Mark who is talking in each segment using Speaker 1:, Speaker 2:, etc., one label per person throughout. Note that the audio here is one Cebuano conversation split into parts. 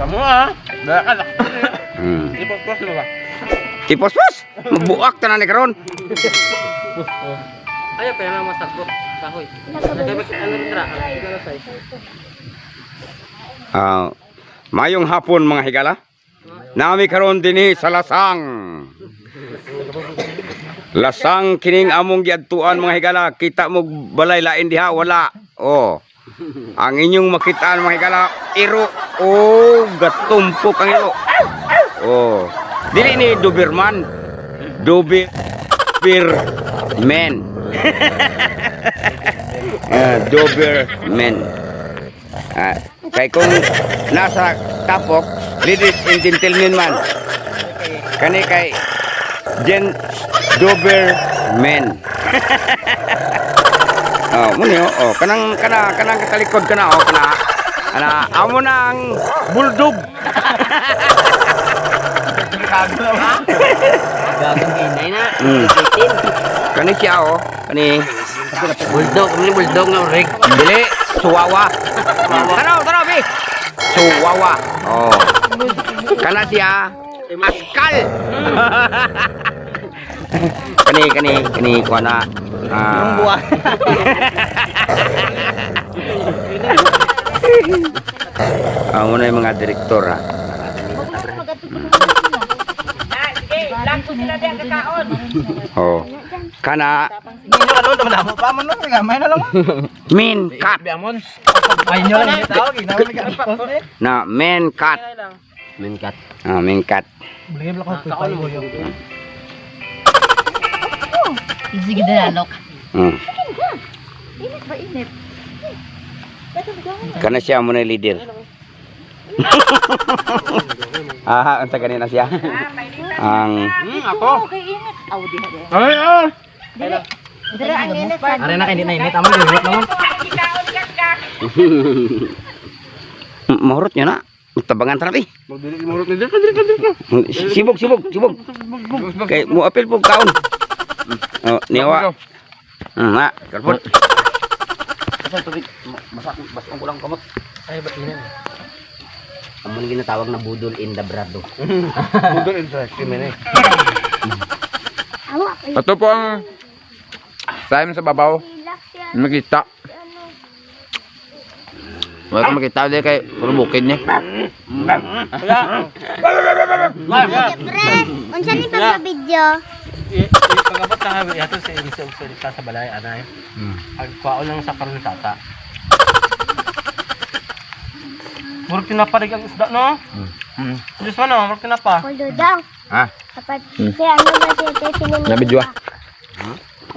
Speaker 1: Amo ah. Daka ka. Ipos-pos mo ba?
Speaker 2: Ipos-pos. Mabuak tanan ni karon.
Speaker 3: Ayaw pa na masagok. Kahoy. Ano rin ra? Ano say?
Speaker 2: Ah, mayong hapon, mga higala. Nami karon dinhi sa Lasang. Lasang kining among giadtuan, mga higala. Kita mo balay lain diha wala. Oh. Ang inyong makitaan, mga higala, iro. Oh, gatumpok ang iro. Oh. Dili ni Doberman. Doberman. Ah, Doberman. Ah, kay kung nasa tapok, ladies and gentlemen man. Kani kay Gen Doberman. Oh, mo niyo, oh, kanang kana kanang katalikod kana, oh, kana. Ana, amo na ang bulldog.
Speaker 3: Gagong hinay na.
Speaker 2: Kani siya, oh, kani
Speaker 3: Bulldog, kami bulldog nga rig.
Speaker 2: Dili, suwawa. Tanaw, tanaw, bi. Suwawa. Oh. Kana siya askal. Kani kani kani kuha na. Ah. Ang muna yung mga direktor ha. Oh. Kana
Speaker 1: Ninyo ano tama pa man no, gamay na lang.
Speaker 2: min cut
Speaker 1: Biamon. Ay nyo lang yung tawag, ginawa ni ka.
Speaker 2: Na men cut.
Speaker 3: Min cut.
Speaker 2: Ah, men cut.
Speaker 1: Bligay blak ko pa yo.
Speaker 4: Sige dalalok.
Speaker 5: Init ba init?
Speaker 2: Kana siya mo na leader. Ah, unsa ganina siya? Ang
Speaker 1: Ako.
Speaker 5: Okay, init. Aw, di ha.
Speaker 1: Ay ah.
Speaker 5: Dire. Dire ang init sa.
Speaker 3: Are na kay hindi na init amo gihurot naman.
Speaker 2: Mahurot niyo na. Tabangan tara bi.
Speaker 1: Magdili mo ni dili dili dili.
Speaker 2: Sibog, sibog, sibog. Kay mo apil po kaon. Oh, niwa. Na, kalpot. Tubig, masak, basong ko lang kamot.
Speaker 3: Ay ba't ina? Amo ni ginatawag na budol in the brado.
Speaker 1: Budol interesting man eh.
Speaker 5: Awa kay
Speaker 6: Ito po ang sa amin sa babaw.
Speaker 5: relax siya.
Speaker 6: Makita.
Speaker 5: Ano?
Speaker 6: Wala kang makita dahil kay puro bukid niya.
Speaker 5: Pre, unsa ni pagka-video?
Speaker 3: Pagabot na kami ato sa sa sa sa balay anay. Agpaon lang sa karon tata. Murag tinaparig ang isda no? Diyos man no, murag tinapa.
Speaker 5: Kulo daw.
Speaker 2: Ha?
Speaker 5: Dapat si ano ba siya kay sino
Speaker 6: Nabidyo ah.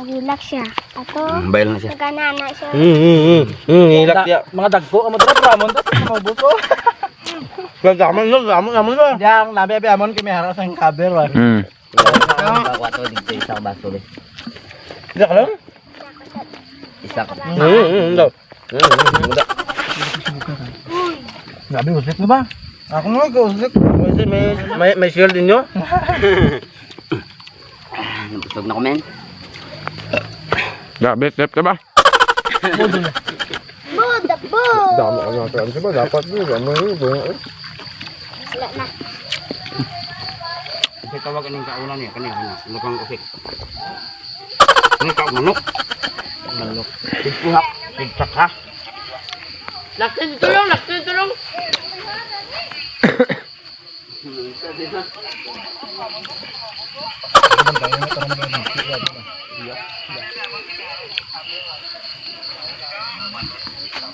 Speaker 5: Relax siya. Ato,
Speaker 2: Bayal na siya.
Speaker 5: nagana siya.
Speaker 1: Hilak ya. Mga dagko amo dra ramon ta mo buso. Gamon no, gamon gamon no. Yang nabi abi amon kay may sa cover wa.
Speaker 3: Bago ato dito isa ka baso be.
Speaker 1: Di ka lang?
Speaker 3: Isa ka.
Speaker 1: Daw. Grabe uslik na ba? Ako nga ko uslik. May may may shield ninyo?
Speaker 2: Busog na ko, men.
Speaker 6: Grabe, trip ka ba?
Speaker 5: Buda, bu.
Speaker 1: Damo ka nga ba dapat ni ano yun.
Speaker 5: Wala na.
Speaker 2: Kasi tawag aning kaunan niya kani ano, lukang usik. Ni ka manok. Manok. Tigpuhak, tigtsaka.
Speaker 3: Laksin tulong, laksin tulong.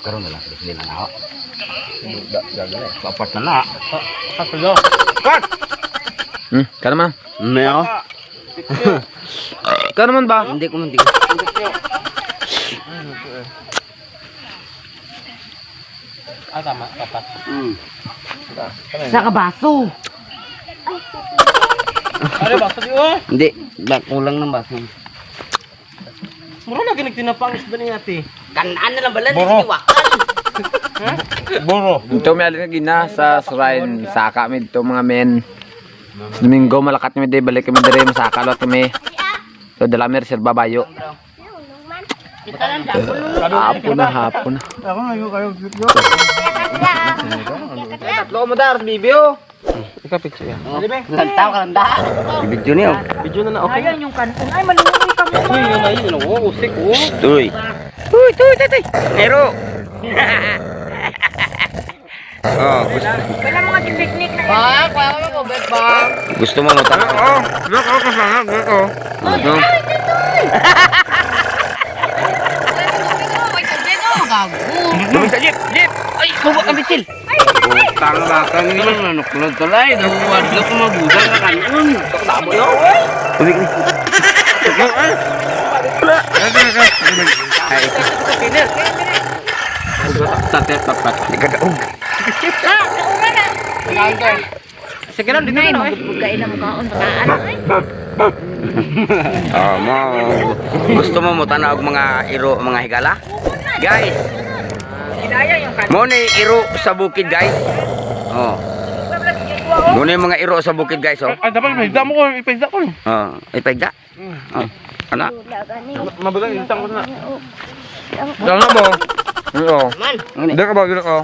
Speaker 2: Karon na lang sila na ako. Papat na na.
Speaker 3: Katulo.
Speaker 6: Ka naman.
Speaker 2: Meow.
Speaker 6: Ka naman ba?
Speaker 2: Hindi ko, hindi ko.
Speaker 3: Ah, tama, dapat.
Speaker 4: Sa kabaso.
Speaker 3: Are baso di oh.
Speaker 2: Hindi, ba, kulang ng baso.
Speaker 3: Mura lagi nagtinapa ang isda ni ate.
Speaker 2: Kanaan na lang bala,
Speaker 1: Boro. Boro.
Speaker 6: Ito may alin na gina sa shrine. Saka mi dito mga men. Sa Domingo malakat kami di balik kami dire masaka lot kami. So dala mi reserva bayo.
Speaker 5: Nunong man.
Speaker 6: Hapon na, hapon na.
Speaker 1: Ako na yung kayo.
Speaker 6: Tatlo mo dar, bibio.
Speaker 3: Ikaw picture ya.
Speaker 4: Lantaw ka landa.
Speaker 2: Video niyo.
Speaker 3: Video na na okay.
Speaker 4: Ayan yung kanton. Ay, maluloy ka mo.
Speaker 3: Uy, yun na yun. Oh, usik oh.
Speaker 2: Tuy. Tuy, tuy, tuy, tuy. Ero. Oh, gusto,
Speaker 4: Wala mga picnic na.
Speaker 6: Bang, kaya mo ko, bang.
Speaker 2: Gusto mo mo tanaw?
Speaker 6: Oo, look, oh, kasama, look, oh.
Speaker 2: Gusto?
Speaker 4: May tubig oh, gago.
Speaker 2: Tubig sa jeep, jeep. Ay, kubo ang bisil.
Speaker 3: Putang baka ni nanuklod tulay. Dawadlo ko mabudan ka kanon.
Speaker 2: Tamo yo. Tubig ni. Ay,
Speaker 3: Sa tapat.
Speaker 2: di ka daog.
Speaker 3: Sige lang dito
Speaker 4: Nay,
Speaker 3: na eh.
Speaker 4: magpugkain na mukhaon. Bataan. Ay,
Speaker 2: Oh, mo. Gusto mo mo tanaw og mga iro, mga higala? Guys. Mo ni iro sa bukid, guys. Oh. Mo ni mga iro sa bukid, guys, oh.
Speaker 3: Ay, dapat ipahigda mo ko, ipahigda ko.
Speaker 2: Oh, ipagda. Oh. Ana.
Speaker 3: Mabagal, isang ko na.
Speaker 6: Ano mo? Oo.
Speaker 2: Ano
Speaker 6: Dito ka ba, dito ka?